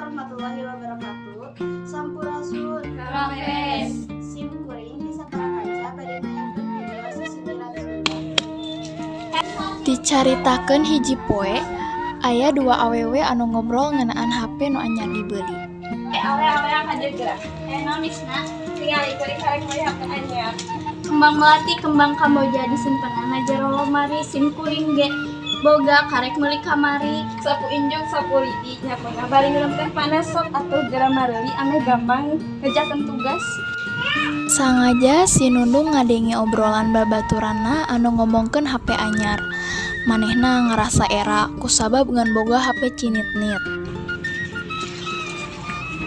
Warahmatullahi wabarakatuh. Sampurasun. Rampes. Sim kuring ti sapara kanca bade nayangkeun video sisindiran Sunda. Dicaritakeun hiji poe, aya dua awewe anu ngobrol ngeunaan HP nu anyar dibeuli. Eh, awe-awe ka dieu geura. Eh, naon isna? Tingali kuring karek meuli HP anyar. Kembang melati, kembang kamboja disimpenan jero lemari, sim kuring ge boga karek meuli kamari. Sapu injung sapu lidi nyapona bari ngeureum teh panas, sok atuh geura mareuli ameh gampang ngejakeun tugas. Sangaja si Nunung ngadenge obrolan babaturanna anu ngomongkeun HP anyar. Manehna ngarasa era kusabab ngan boga HP cinit-nit.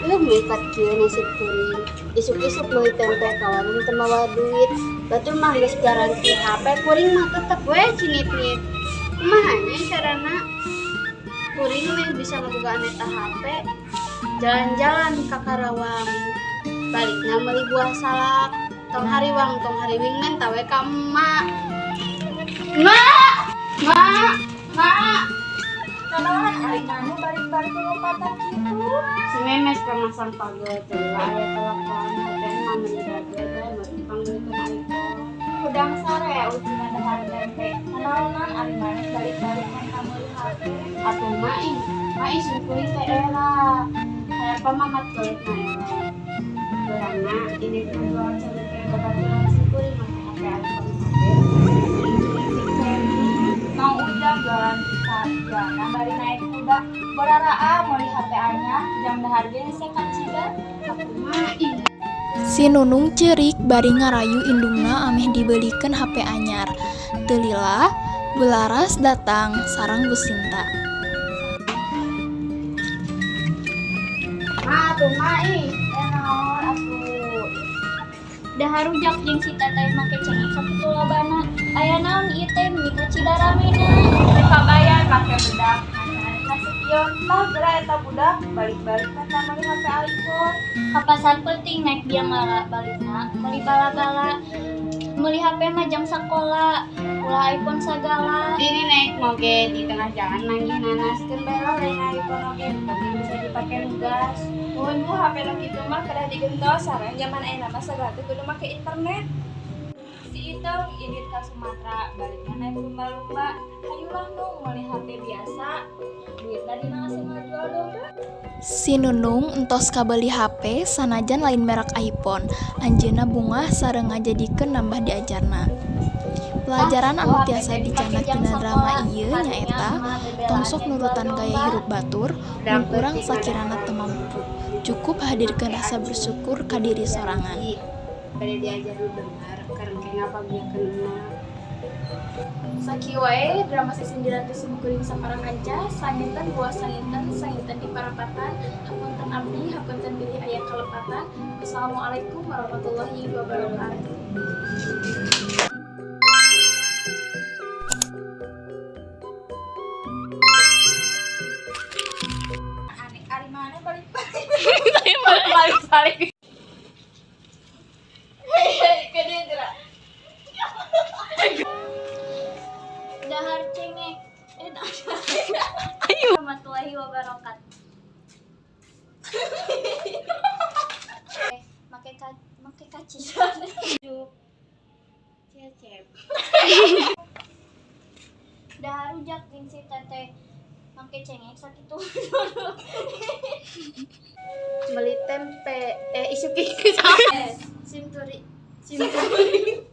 Lu melipat kieu nasib kuring. Isuk-isuk meuli tempe ka warung teu mawa duit. Batur mah geus garanti HP, kuring mah tetep we cinit-nit. Kumaha nya carana kuring meh bisa ngabogaan eta HP? Jalan-jalan ka Karawang. Balikna meuli buah salak. Tong hariwang tong hariwing menta we ka emak. Mak! Mak! Mak! Nanaonan ari maneh balik-balik lompatan kitu? Si Memes pemasang pagel teh aya telepon, HP mah meuni bager bae meureun pangmeulikeun iPhone. Hudang sare ujungna dahar tempe. Nanaonan ari maneh balik-balik menta meuli HP? Atuh mak ih, mak ih, sim kuring teh era. Hayang pamamat kulitna eleh. Geurangna ini jual cewek babaturan sim kuring make HP iPhone kabeh. Mang Ujang jualan ka bari naik kuda. Bararaa meuli HP anyar jang dahar ge hese kacida. Atuh mak ih. Si Nunung ceurik bari ngarayu indungna ameh dibeulikeun HP anyar. Teu lila, Bu Laras datang sareng Bu Sinta. Mak, atuh mak ih. Eh, naon atuh? Dahar rujak jeung si teteh make cengek sakitu lobana. Aya naon ieu teh meuni kacida ramena? Teu kabayar make bedak nganaan ka spion. Tah geura eta budak balik-balik menta meuli HP iPhone. Ka pasar peuting naik biang lala, balikna meuli bala-bala. Meuli HP mah jang sakola, ulah iPhone sagala. Ini naik moge di tengah jalan manggih nanas, keun bae lah lain iPhone oge, penting bisa dipake nugas. Nuhun Bu, HP nu kitu mah kedah digentos sareng jaman ayeuna mah sagala teh kudu make internet. Si Iteung indit ka Sumatera balikna naik lumba-lumba. Hayulah nu meuli HP biasa. Duitna dina hasil ngajual domba. Si Nunung entos kabeuli HP sanajan lain merek iPhone. Anjeunna bungah sareng ngajadikeun nambah diajarna. Pelajaran anu tiasa dicandak tina drama ieu nyaeta tong sok nurutan gaya hirup batur mun urang sakirana teu mampu. Cukup hadirkeun rasa bersyukur ka diri sorangan. Bade diajar nu bener, karengke ngabagiakeun emak. Sakieu wae drama sisindiran ti simkuring sapara kanca, saninten buah saninten, saninten di parapatan. Hapunten abdi, hapunten bilih aya kalepatan. Wassalamualaikum warahmatullahi wabarakatuh. Aneh ari maneh balik-balik balik-balik. Hei hei, ka dieu geura. Dahar cengek. Eh, warahmatullahi wabarakatuh. Eh, make kacida. Cecep. Dahar rujak jeung si teteh make cengek sakitu. Beli tempe, eh, isuk isuk sim turi sim turi.